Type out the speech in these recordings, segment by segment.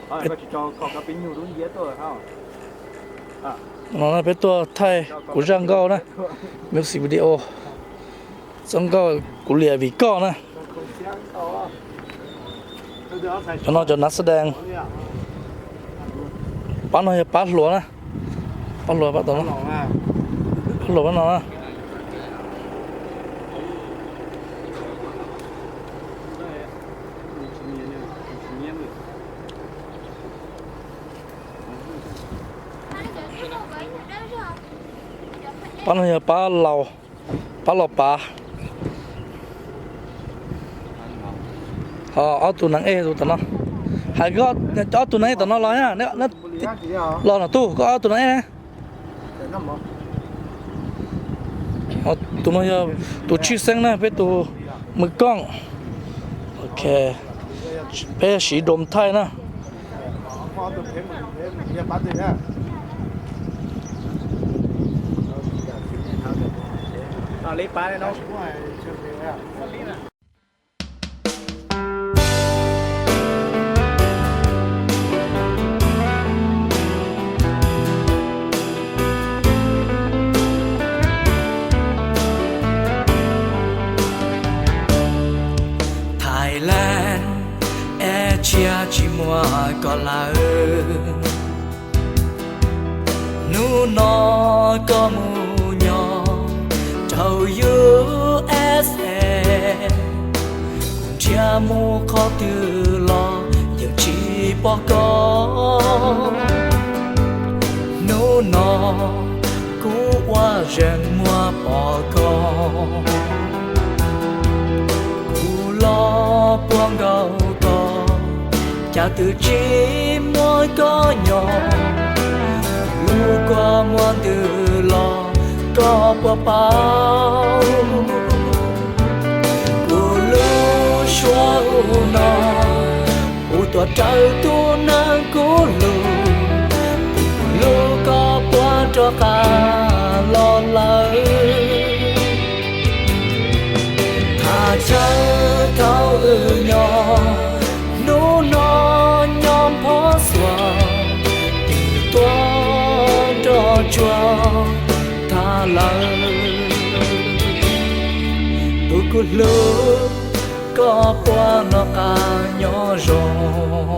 No peb tuaj thaij kuv zaj nkauj na, music video, txoj nkauj Kuv Liam Vim Koj na. Cov no cov nav xab dees. Pab no yog pab hluas na. Pab hluas, pab hluas pab no na. Pab no yog pab laus, pab laus pav. Ho ob tug neeg ej tus tom no. Hais koj ob tug neeg ej tom no los, los no tub, koj ob tug neeg ej. Tus no yog tus Tshwj Xeeb na, peb tus mws kooj. Ok, peb siv dom thaij na. Thailand, es tshiab tsis muaj koj lawm. Hnub no koj mus nyob rau U S A, kuv nrhiav mus qhov twg los yeej tsis pom koj. Hnub no kuv ua zeem muab pom koj, kuv los puag nkaus koj, cas twb tsis muaj koj nyob. Lub kua muag ntws los koj puas paub? Kuv lub suab u no, kuv tuaj raws tus neeg kuv hlub, kuv hlub koj puas rov qab los lawm. Thaj chaw thaum wb nyob, hnub no nyob nphob xuas, twb tuaj nrog tsuag tag lawm. Tus kuv hlub, koj puas noj qab nyob zoo?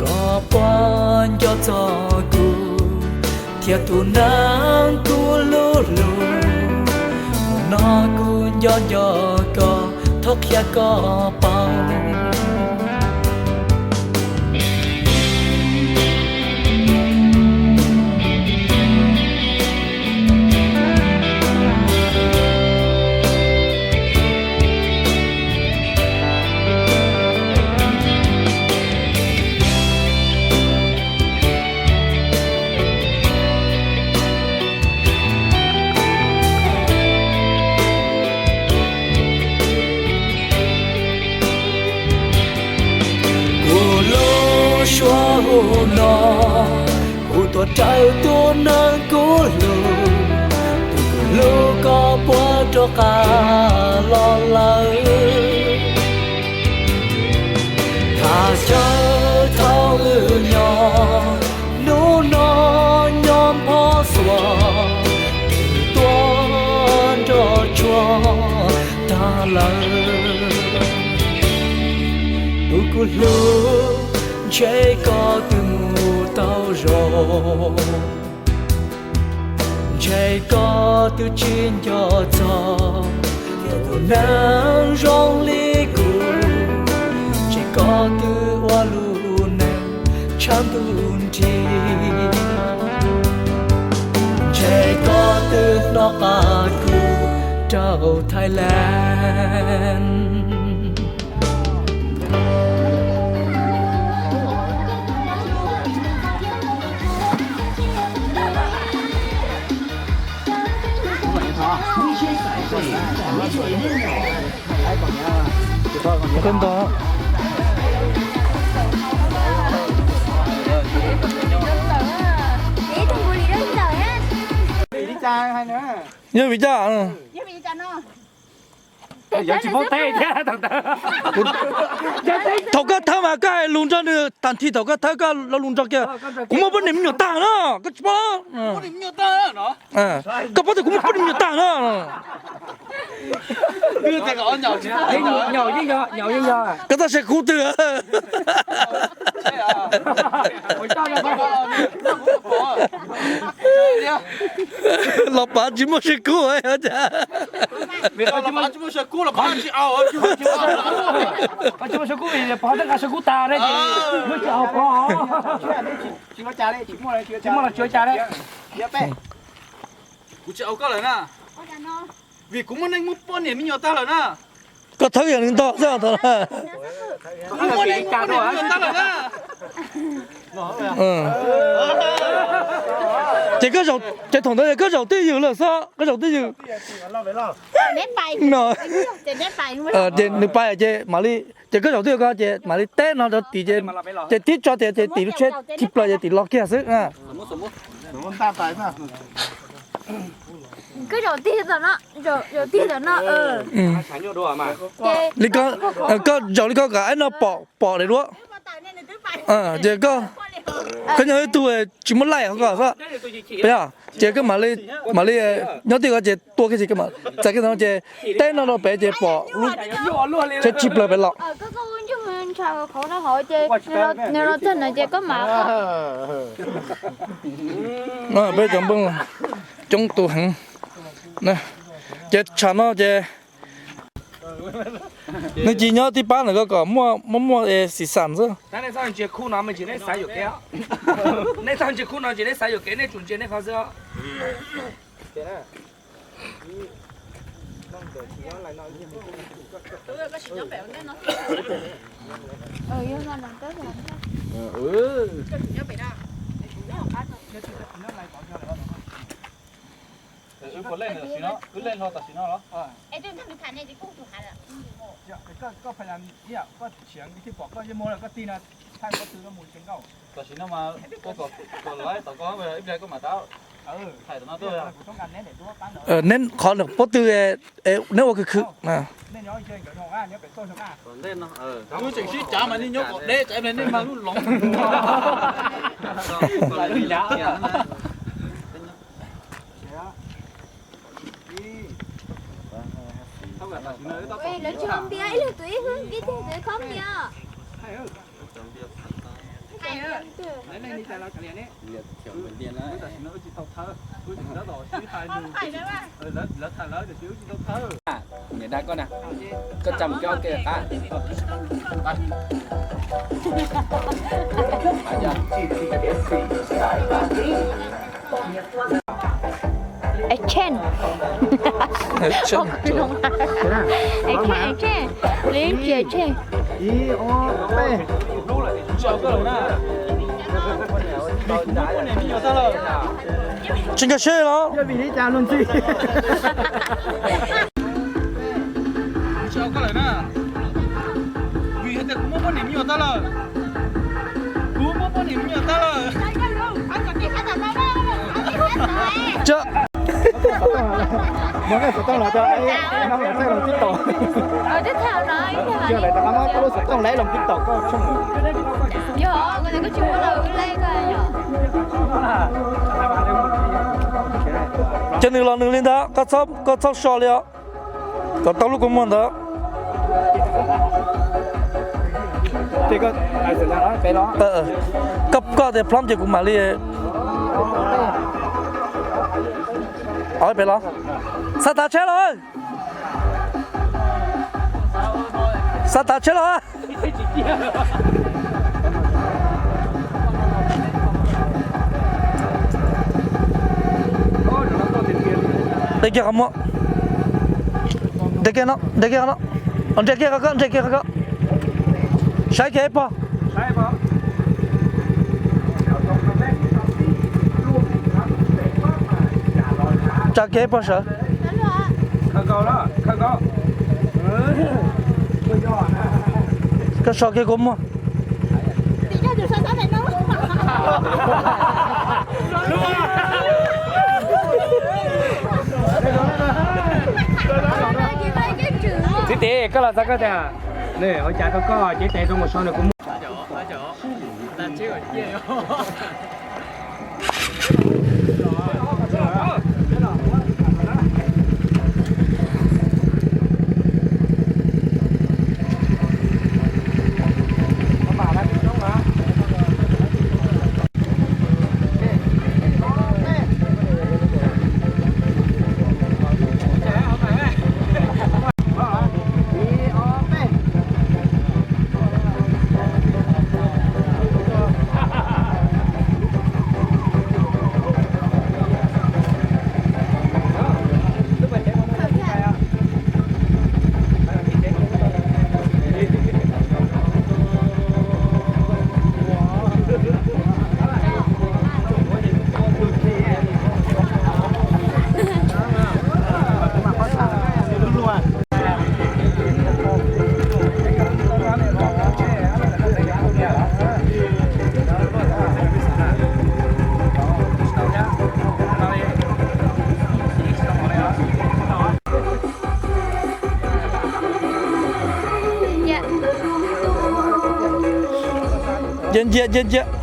Koj puas nco txog kuv thiab tus neeg kuv hlub hlub? Hnub no kuv nco nco koj, thov qhia koj paub. Kuv lub suab u no, kuv tuaj raws tus neeg kuv hlub, tus kuv hlub koj puas rov qab los lawm. Thaj chaw thaum wb nyob, hnub no nyob nphob xuas, twb tuaj nrog tsuag tag lawm. Tus kuv hlub, ntshe koj twb mus tau zoo, ntshe koj twb tsis nco txog tus neeg zoo li kuv, ntshe koj twb ua lub neej tshav ntuj nrig, ntshe koj twb noj qab kuv rau Thailand. Koj ntog. Yog vim cas? Thaum koj thawb mas koj hais lus nrog nws tag nrho, thaum koj thawb koj lo lus nrog kiag, kuv muaj poj niam me nyuam tag no, koj tsis paub. Koj paub tias kuv muaj poj niam me nyuam tag no. Koj txhob saib kuv twg. Los pav tsis muaj saib kuv. Kuv tsis au koj lawm na, vim kuv muaj neej muaj poj niam me nyuam tag lawm na. Koj thawb yog nws ntog xwb. Ces koj zaum, ces thaum ntawd koj zaum twj ywm lawm xwb, koj zaum twj ywm. Ces nws pais ces mam li, ces koj zaum twj ywm ko ces mam li teb no rau tim, ces tib tso tias ces tim lub tsheb tsis plaws ces tim los kiag xwb. Koj zaum tig tam no, zaum tig tam no. Li ko, koj zaum li ko kom aib no pom, pom daim duab. Ces koj, koj nyob ib tug tsis muaj laij hauv ko xwb. Ces koj mam li, mam li nyob twj ywm ko ces tua kiag ces koj mam txais kiag no ces teb no rau pem ces pom lub tsheb tsis plaws pem los. Nws los txog no ces koj mam, peb cov nplooj coob tus heev. Ces tsam no ces nws cia nyob tib pab ntawm ko kom muaj, muaj, muaj xis xas xwb. Nej txhob ntsia khub no, nej xav yuam kev, nej txhob ntsia khub no ces nej xav yuam kev, nej tsum ntsia nej qhov xwb. Wb puas leej tam sim no, wb leej hlo tam sim no los? Koj pom koj yeej muag lawm, koj tig no thaij pob tw koj mus tsev nkauj. Tam sim no mas koj kom, kom lawv tom koj ib pliag koj mam tau thaij tom no tuaj. Neb qhov pob tw neb ua khwv khwv. Wb tseem sib cav mas nej nyob kom deb, nej mas lub loov. Lawv tsis ua npias, ib leeg tus ib hwb, ib tug tus ib khob npias. Niam dab koj na, koj tsa mus kib ob ke qab. Exchange. Exchange, exchange. Li ntsia exchange. Tsis nkag siab los? Tsis au koj lawm na. Vim hais tias kuv muaj poj niam me nyuam tag lawm. Kuv muaj poj niam me nyuam tag lawm. Xov tooj los, xov tooj los tib tom. Lawv rov qab muab koj lub xov tooj lawv los tib tom koj tshooj. Cov nws los nws li ntawd, koj txhob so li os. Kom tau lub kua muag ntawd. Koj, koj tias plhob ces kuv mam li. Pem los. Xav tav tsheb los. Xav tav tsheb los. Nres kiag qhov muag. Nres kiag no, nres kiag qhov no. Nres kiag qhov ko, nres kiag qhov ko. Saib kiag ib pog. Tsa kiag ib pog sawv. Koj so kiag kua muag. Koj los txog koj tias, hauv cas rau koj ces tes zoo mus so nws kuv muaj. Cia ncia, cia ncia.